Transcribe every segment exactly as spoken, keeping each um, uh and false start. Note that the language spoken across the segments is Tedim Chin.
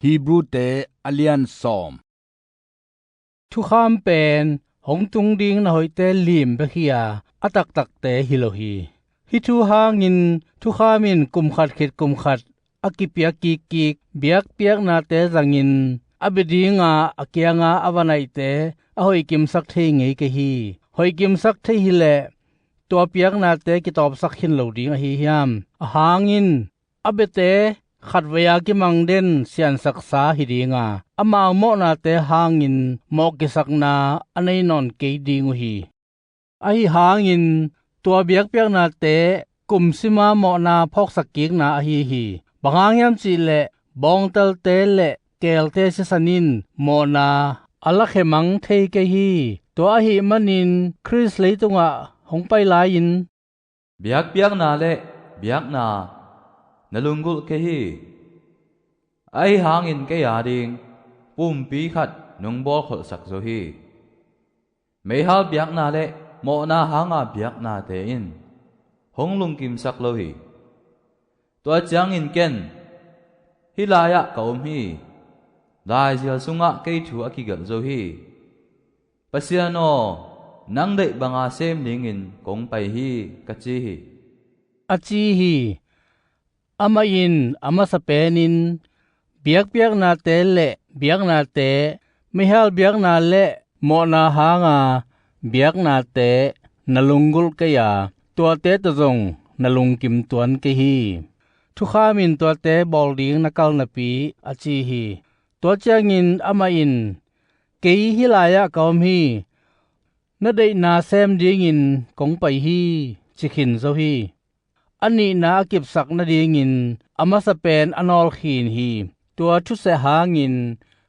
Hebrute a lian sawm. Thukham pen hong tung ding na hoihte lim bek hi a, a taktakte hi lo hi. Hih thu hangin thukham in kum khat khit kum khat a kipiak kikkik biakpiaknate zangin a bia dinga a kianga a va naihte a hoihkimsak thei ngei kei hi. Hoihkimsak thei hileh tua piaknate kitawpsak khin lo ding ahi hiam? A hangin a biate khatvei-a kimang den siansaksa hi dinga, amau mawhnate hangin mawhkisakna a nei nawn kei ding uh hi. Ahi hangin tua biakpiaknate kumsima mawhna phawksak kikna ahi hi. Bang hang hiam cihleh bawngtalte le keelte sisan in mawhna a lakhia mang thei kei hi. Tua ahih manin Khrist leitungah hong pai lai-in biakpiakna le biakna na lunggulh kei hi. Ahi hangin kei ading pumpi khat nong bawlkholhsak zo hi. Meihal biakna le mawhna hanga biaknate in hong lungkimsak lo hi. Tua ciangin ken, "Hih lai-ah ka om hi. Laizial sungah kei thu a kigelh zo hi. Pasian aw, nang deih banga sem dingin kong pai hi," ka ci hi, a ci hi. Amah in a masa penin biakpiaknate le biaknate, meihal biakna le mawhna hanga biaknate na lunggulh kei a, tuate tawh zong na lungkim tuan kei hi. Thukham in tuate bawl ding na kal napi a ci hi. Tua ciangin amah in, "Kei hih lai-ah ka om hi. Na deihna sem dingin kong pai hi," ci khin zo hi. A nihna a kipsak nadingin a masa pen a nawlkhin hi. Tua thuseh hangin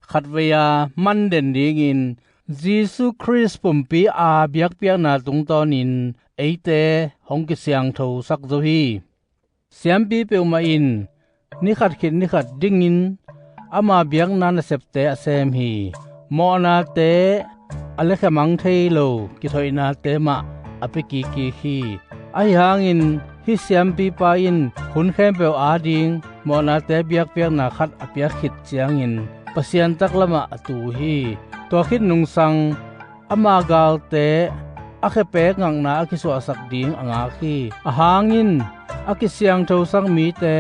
khatvei-a man den dingin Jesu Khrist pumpi a biakpiakna tungtawnin eite hong kisiangthosak zo hi. Siampi peuhmah in ni khat khit ni khat dingin ama biakna nasepte a sem hi. Mawhnate a lekhiamang thei lo kithoihnate mah a pia kikkik hi. Ahi hangin hih siampipa in hun khempeuh ading mawhnate biakpiakna khat a piak khit ciangin Pasian taklamah a tu hi. Tua khit nungsang ama galte a khepek ngakna a kisuahsak ding a ngak hi. A hangin a kisiangthosak mite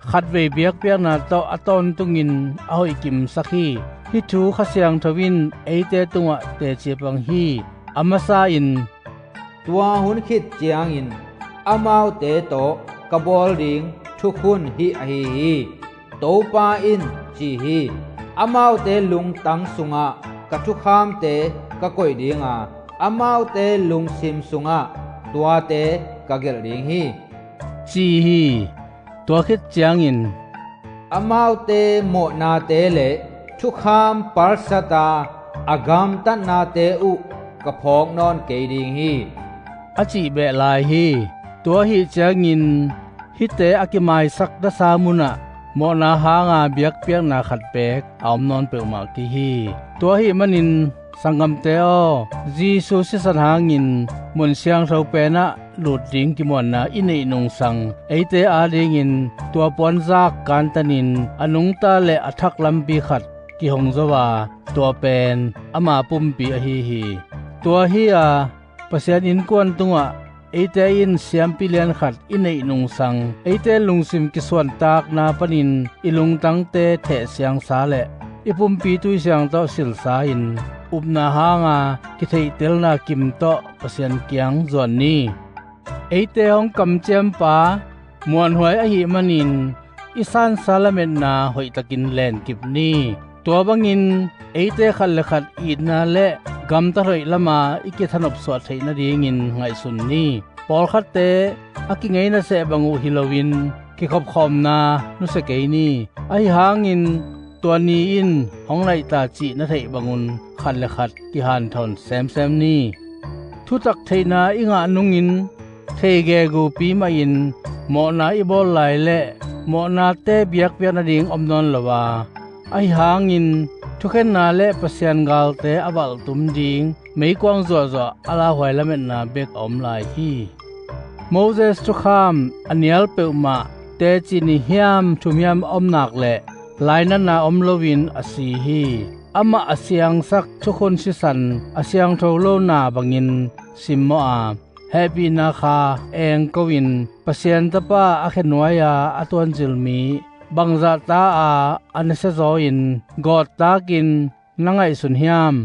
khatvei biakpiakna tawh a tawntungin a hoihkimsak hi. Hih thu Kha Siangtho in eite tungah teci a pang hi. A masa in, "Tua hun khit ciangin amaute tawh ka bawl ding thukhun hih ahi hi. Topa in ci hi, 'Amaute lungtang sungah ka thukhamte ka koih dinga, amaute lungsim sungah tuate ka gelh ding hi,' ci hi. Tua khit ciangin, amaute mawhnate le thukham palsata a gamtatnate uh ka phawk nawn kei ding hi," a cih beh lai hi. Tua ahih ciangin hihte a kimaisak dasa munah mawhna hanga biakpiakna khat beek a om nawn peuhmah kei hi. Tua ahih manin sanggamte aw, Jesu sisan hangin mun siangtho penah lut ding kimuanna i neih nungsang eite adingin tua puanzak kantanin a nungta le a thak lampi khat kihong zo a, tua pen ama pumpi ahi hi. Tua hi-a Pasian innkuan tungah eite in siampi lian khat i neih nungsang eite lungsim kisuantakna panin i lungtangte thehsiangsa le i pumpi tuisiang tawh silsa-in upna hanga kitheihtelna kim tawh Pasian kiang zuan ni. Eite hong kamciampa muanhuai ahih manin i sansa lametna hoihtakin lenkip ni. Tua bangin eite khat le khat itna le gamtat hoih lama i kithanop suah theih nadingin ngaihsun ni. Pawlkhatte a kingei naseh bang uh hi loin kikhopkhawmna nusia kei ni. Ahi hangin tua ni in hong naihta cih na theih bangun khat le khat kihanthawn semsem ni. Thutak theihna i ngah nungin thei gegupi mahin mawhna i bawl lai le mawhnate biakpiak nading om nawn lo a, ahi hangin thukhenna le Pasian galte a valhtum ding meikuang zuahzuah a lauhuai lametna bek a om lai hi. Moses thukham a nial peuhmah teci nih hiam thum hiam a om nak leh lainatna om loin a si hi. Amah a siangsak thukhun sisan a siangtho lona bangin simmawh a, hehpihna kha engko-in Pasian Tapa a khe nuai-a a tuanzil mi bangzah ta-a a nasiazaw-in gawttakin na ngaihsun hiam?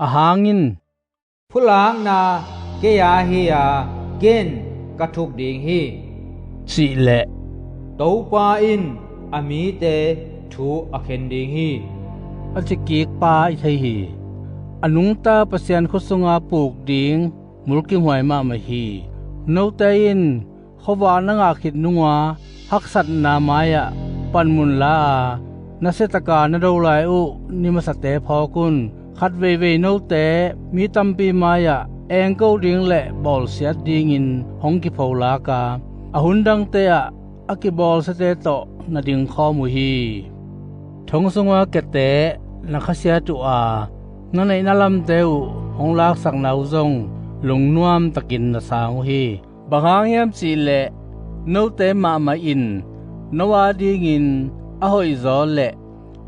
Ahang in, "Phulakna kei-a hi-a, ken ka thuk ding hi," cih leh, "Topa in a mite thu a khen ding hi," a cikikpa i thei hi. A nungta Pasian khut sunga puk ding mulkimhuai mahmah hi. Note in khuavak na ngah khit nunga haksatna mai-ah panmun la-a, nasiataka na do lai uh ni masate phawk un. Khat veivei note mi tampi mai-ah engko ding le bawlsiat dingin hong kipholak a, a hun dangte ah a kibawlsiate tawh na dingkhawm uh hi. Thong sunga kete na khasiat uh a, na neihna lamte uh hong laksakna uh zong lungnuamtakin na sang uh hi. Bang hang hiam cih leh note mahmah in no adingin a hoihzaw le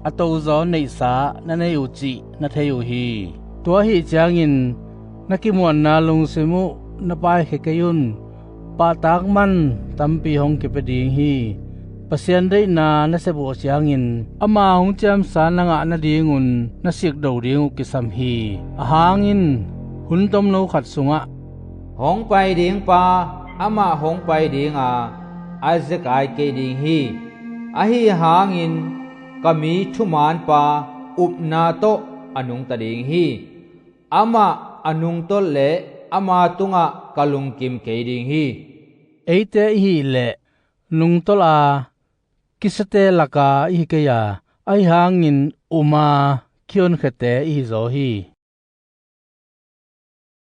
a tozaw neihsa na nei uh cih na thei uh hi. Tua ahih ciangin na kimuanna lungsim uh na paikhia kei un. Pahtak man tampi hong kipia ding hi. Pasian deihna na sep uh ciangin ama hong ciamsa na ngah nadingun na sikdo ding uh kisam hi. Ahang in hun tomno khat sungah, "Hong pai ding pa, amah hong pai ding a, a zekai kei ding hi. Ahi hangin ka mi thumaanpa upna tawh a nungta ding hi. Amah a nungtolh leh ama tungah ka lungkim kei ding hi." Eite i hih leh nungtolh a kisiate laka i hi kei a, ahi hangin um a kihonkhete i hizaw hi.